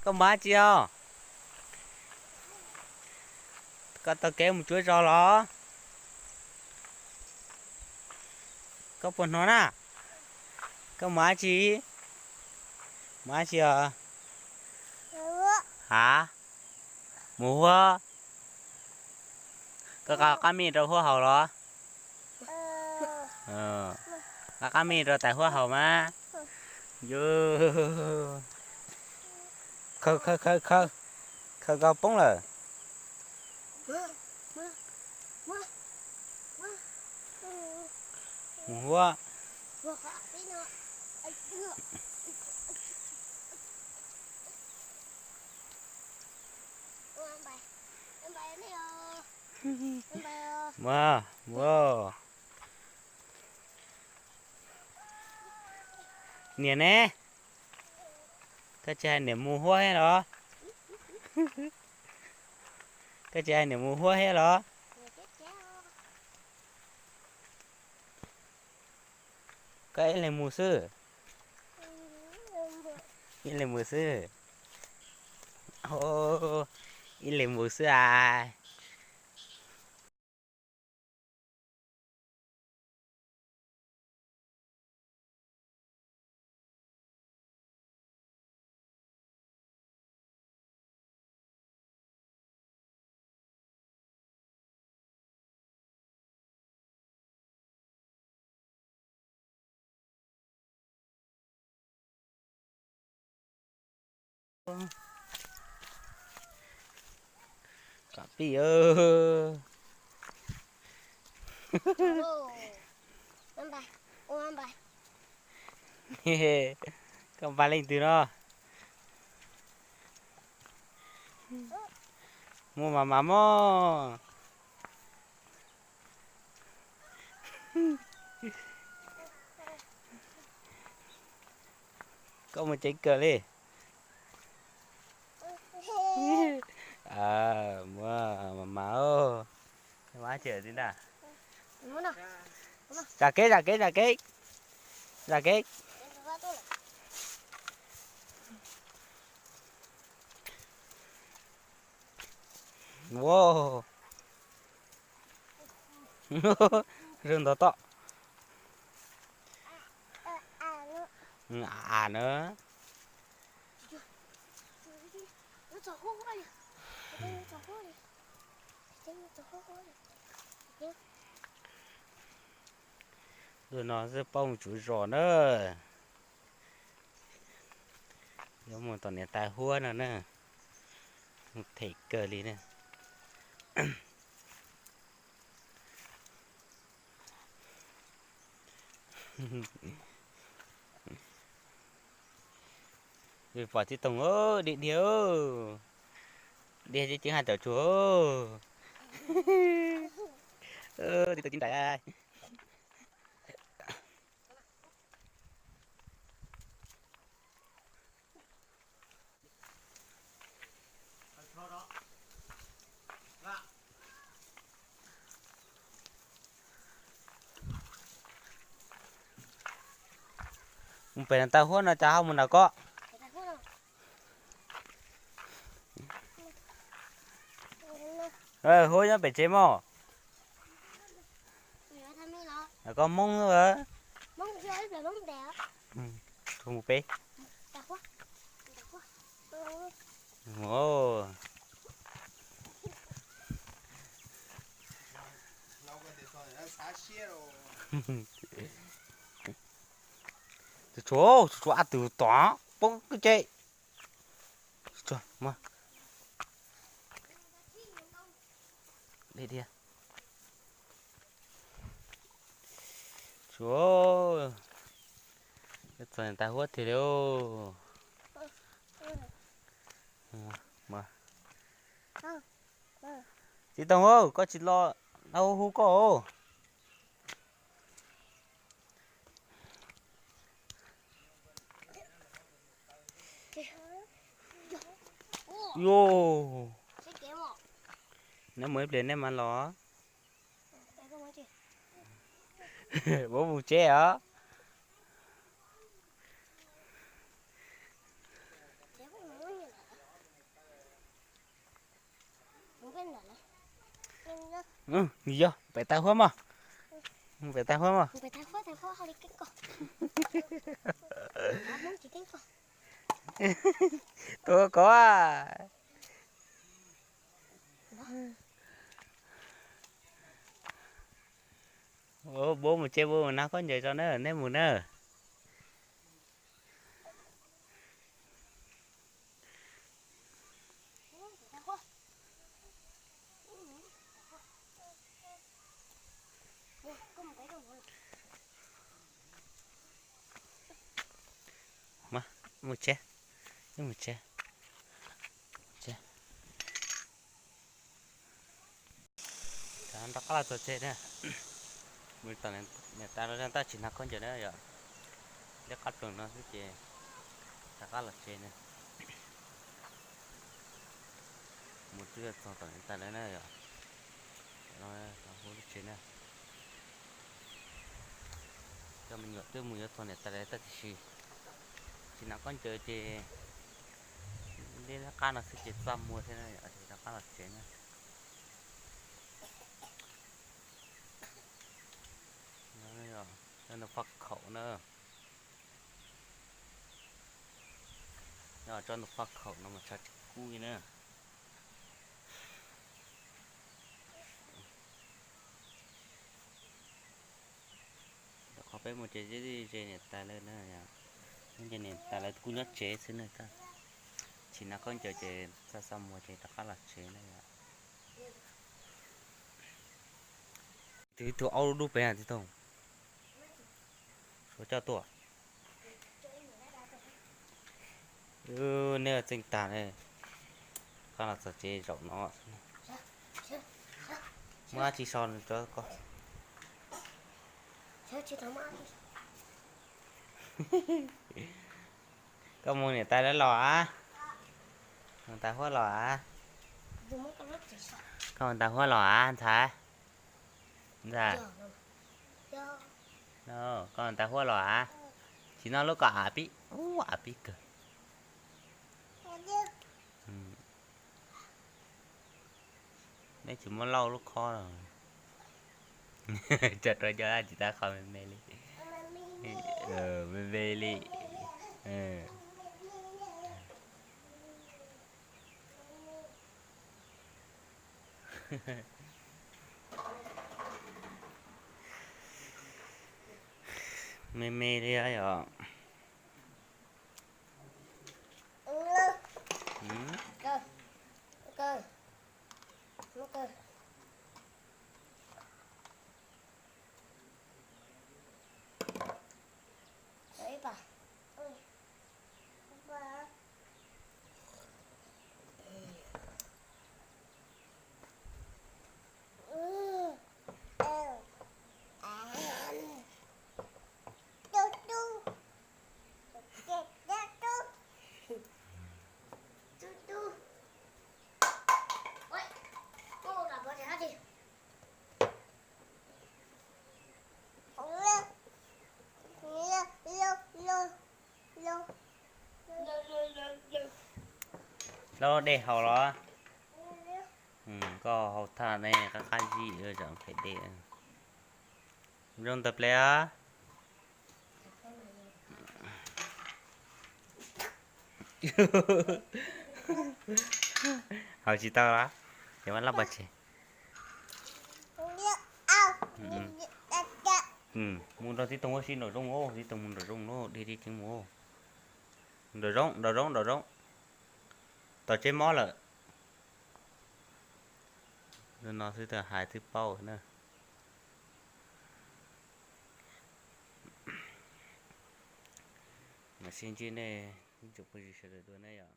Koj mus dab tsi os? Koj taug kev mus tsuav zos los? Koj puas hnov na? Koj mus dab tsi? Mus dab tsi os? Ha? Mus huab? Koj qab qab mij rau huab haus los? Qab qab mij rau tais huab haus mas. Yus, khaws khaws khaws khaws, khaws koj poob lawm. Mus huab. Mus, mus. Niam ne? Koj tsis hais niam mus huab thiab los? Koj tsis hais niam mus huab thiab los? Koj ib leeg mus xwb. Ib leeg mus xwb. Ib leeg mus xwb as. Kom pij. Koj npaj leej twg no? Muaj mas mas mog. Koj mus ceev kawg li. Muaj mas mas. Zam kev, zam kev, zam kev, zam kev. Zaum ntau tom. A na. Tus no xwb paub mus tsuav zos na. Yuav mus tom niam tais huab no na. Mus them kawg li na. Pom tib toog, dhia dhia, dhia ceev ceev hais tawm tsuag. Tib tug tib ntais. Mus pem tais huab no cas ho mus nram ko? Huab nyob pem tsev mog. Koj Hmoob. Mus pem. Tsuav, tsuav a twm tom poob koj ce. Tsuav, txog tais huab tiag li. Txiv Toog, koj tsis los, hu hu koj. Yus, neb mus ib pliag neb mam los. Muab mus tsev os. Yog pem tais huab mog, pem tais huab mog. Tus ko. Bub mus tsev, bub mus nab khaub ncaws tso na, neb mus na. Mas, mus tsev, mus tsev. Rov qab los txog tsev na. Mus tom niam tais lawv, tab sis tsis hnav khaub ncaws na yom. Liab qab ploog no xwb ces rov qab los tsev na. Mus twb txog tom niam tais lawv na yom. Hauv lub tsev na. Cov me nyuam twb mus yuav txog niam tais lawv tab sis tsis hnav khaub ncaws ces liab qab no xwb ces txaj muag thiab na yom, ces rov qab los tsev na. Tsob ntoo faj khaum na. Nyob tsob ntoo faj khaum no mas tshav tsis kub li na. Qhov peb mus ces ze niam tais lawv na, niam tais lawv kuj nyob tsev xwb na, tsis hnav khaub ncaws ces txaj txaj muag ces rov qab los tsev na yom. Tus ib tug aub dub dub pem tsis tau. Suav coj tuaj. Nej txeej tag ne, qab los txog tsev zaum no. Muab dab tsi so rau koj? Koj mus niam tais lawv los a? Mus tais huab los a? Koj mus tais huab los a ntxhais? Ntxhais, koj mus tais huab los a? Tsis noj lub koj av pib, ub av pib kawg. Neb tsis muab lauj lub khob los. Tso rau cov tsis tab qhov me me li. Me me li. Me me li yom. Hlub dej haus los? Koj haus thaj ne, qab qab zib, phem dej. Zoo ntawd ple os. Haus tsis tau los? Ces muab lab pov tseg. Mus nrog tib tug ua si nraum zoov, tib tug mus nraum zoov, dig dig ceev mus. Nraum zoov, nraum zoov, nraum zoov. Tom tsev mob lawm. No xwb hais twb paub na. Mam sib ntsib nej ib tsoom phooj ywg sawv daws dua na yom.